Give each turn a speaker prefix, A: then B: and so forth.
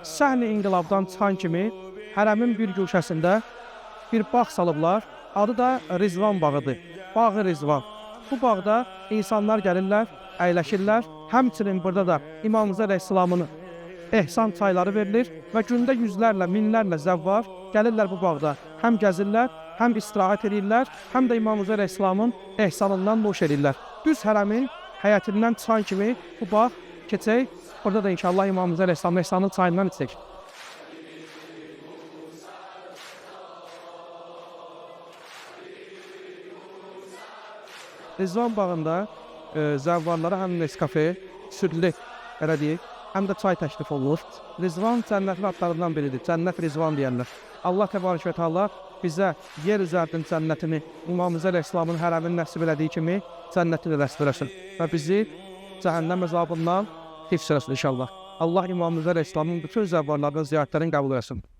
A: Səhni İnqilabdan çıxan kimi hərəmin bir guşəsində bir bağ salıblar. Adı da Rizvan bağıdır. Bağı Rizvan. Bu bağda insanlar gəlirlər, əyləşirlər. Həmçinin burada da İmam Rza əleyhissalamın ehsan çayları verilir və gündə yüzlərlə, minlərlə zəvvar gəlirlər bu bağda. Həm gəzirlər, həm istirahət edirlər, həm də İmam Rza əleyhissalamın ehsanından nuş edirlər. Düz hərəmin həyətindən çıxan kimi bu bağ keçək. Burada da inşallah İmam Rza əleyhissalamın ehsanının çayından içək. Rizvan bağında zəvvarlara həm Nescafe, südlü, elə deyək, həm də çay təklif olunur. Rizvan cənnətin adlarından biridir. Cənnət Rizvan deyərlər. Allah təbarək və təala bizə yer üzərinin cənnətini İmam Rza əleyhissalamın hərəmini nəsib elədiyi kimi cənnəti də nəsib eləsin və bizi cəhənnəm əzabından hifz eləsin inşallah. Allah İmam Rza əleyhissalamın bütün zəvvarlarının ziyarətlərini qəbul eləsin.